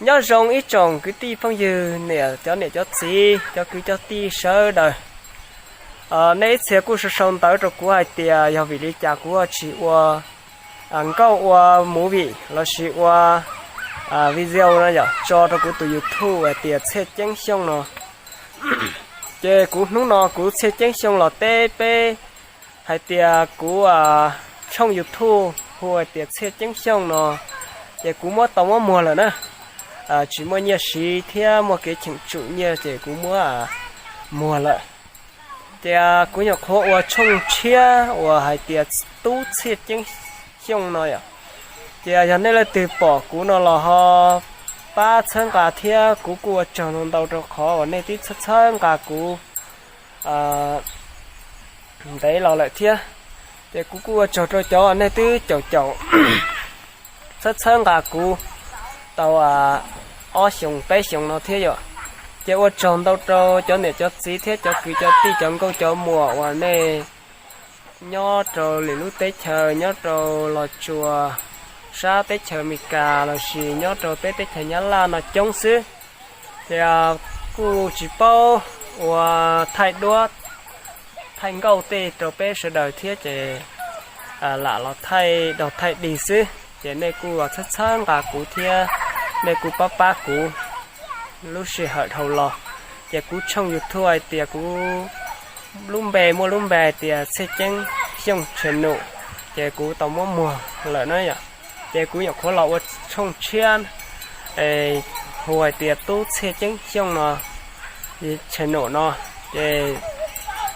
Nyob zoo ib tsoom kwv tij phooj ywg, niam, cov niam cov txiv, cov kwv cov tij sawv daws. Nej ib txhia kuj sau sau ntawv rau kuv hais tias yog vim li cas kuv tsis ua nkauj, ua movie lossis ua video no yom, tso rau kuv tus YouTube hais tias Txhiaj Ceeb Xyooj no. Ces kuv hnub no kuv Txhiaj Ceeb Xyooj los teb peb hais tias kuv tshooj YouTube hu hais tias Txhiaj Ceeb Xyooj no, ces kuv muab tau muab muag lawm na. Tsis muaj nyiaj siv thiab muaj kev cheem tsum nyiaj ces kuv muab muag lawm. Ces kuv nyuam qhuav ua tshooj tshiab uas hais tias Tub Txhiaj Ceeb Xyooj no yom. Ces yog nej leej twg pom kuv no los ho pab txhawb nqa thiab, kuv kuj ua tsaug ntau ntau rau qhov uas nej twb txhawb txhawb nqa kuv ntev los lawm thiab. Ces kuv kuj ua tsaug rau cov nej twb caum caum txhawb txhawb nqa kuv tau ob xyoos peb xyoos no thiab yom. Ces ua tsaug ntau rau cov niam cov txiv thiab cov kwv cov tij cov nkauj cov muam uas nej nyob rau lwm lub teb chaws, nyob rau Los Tsuas, sab teb chaws Amelikas lossis nyob rau peb teb chaws Nyab Laj no coob xwb. Ces kuj tsis paub ua thaij duab thaij nkauj tej rau peb sawv daws thiab ces lam los thaij daug thaij dig xwb. Ces nej kuj txhawb txhawb nqa kuv thiab nej kuj pab pab kuv lub sij hawm dhau los. Ces kuv tshooj YouTube hais tias kuv lub npe muaj lub npe hais tias Txhiaj Ceeb Xyooj Channel, ces kuv tau muab muag lawm na yom. Ces kuv nyuam qhuav los ua tshooj tshiab hu hais tias Tub Txhiaj Ceeb Xyooj no, channel no. Ces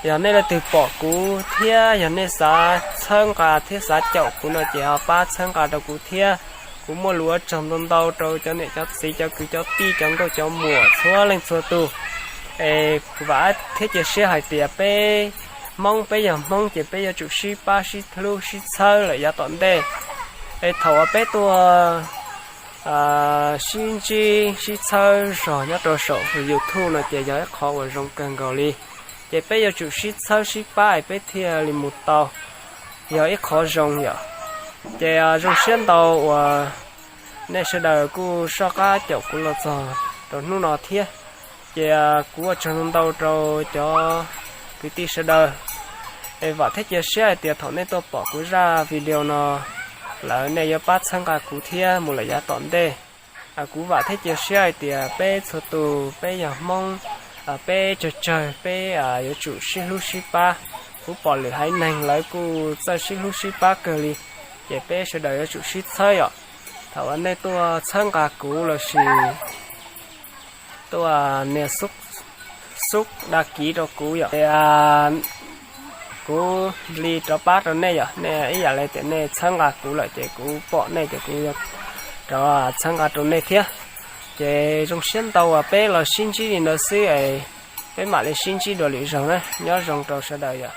yog nej leej twg pom kuv thiab yog nej xav txhawb nqa thiab xav caum kuv no ces ho pab txhawb nqa rau kuv thiab. Kuv muaj lus ua tsaug ntau ntau rau cov niam cov txiv cov kwv cov tij cov nkauj cov muam txhua leej txhua tus. Es kuv vam thiab cia siab hais tias peb Hmoob, peb yog Hmoob ces peb yuav tsum sib pab sib hlub sib txhawb lawm yav tom ntej. Es thaum uas peb tuaj sib ntsib sib txhawb zog nyob rau saum YouTube no ces yog ib qhov uas zoo kawg nkaus li. Ces peb yuav tsum sib txhawb sib pab es peb thiaj li mus tau, yog ib qhov zoo yom. Ces zoo siab ntau uas nej sawv daws kuj soj qab caum kuv los txog rau hnub no thiab. Ces kuv ua tsaug ntau rau cov kwv tij sawv daws. Es vam thiab cia siab hais tias thaum nej tuaj pom kuv zaj video no lawm nej yuav pab txhawb nqa kuv thiab mus lawm yav tom ntej. Kuv vam thiab cia siab hais tias peb txhua tus peb yog Hmoob, peb tsawg tsawg peb yuav tsum sib hlub sib pab. Kuv pom lwm haiv neeg lawv kuj txawj sib hlub sib pab kawg li, ces peb sawv daws yuav tsum sib txhawb yom. Thaum uas nej tuaj txhawb nqa kuv lossis tuaj nias xub da kiv rau kuv yom, kuv li rov pab rau nej yom. Nej ib yam li tias nej txhawb nqa kuv lawm ces kuv pom nej ces kuv rov txhawb nqa rau nej thiab. Ces zoo siab ntau uas peb los sib ntsib li ntawd xwb es peb mam li sib ntsib dua lwm zaug na. Nyob zoo rau sawv daws yom.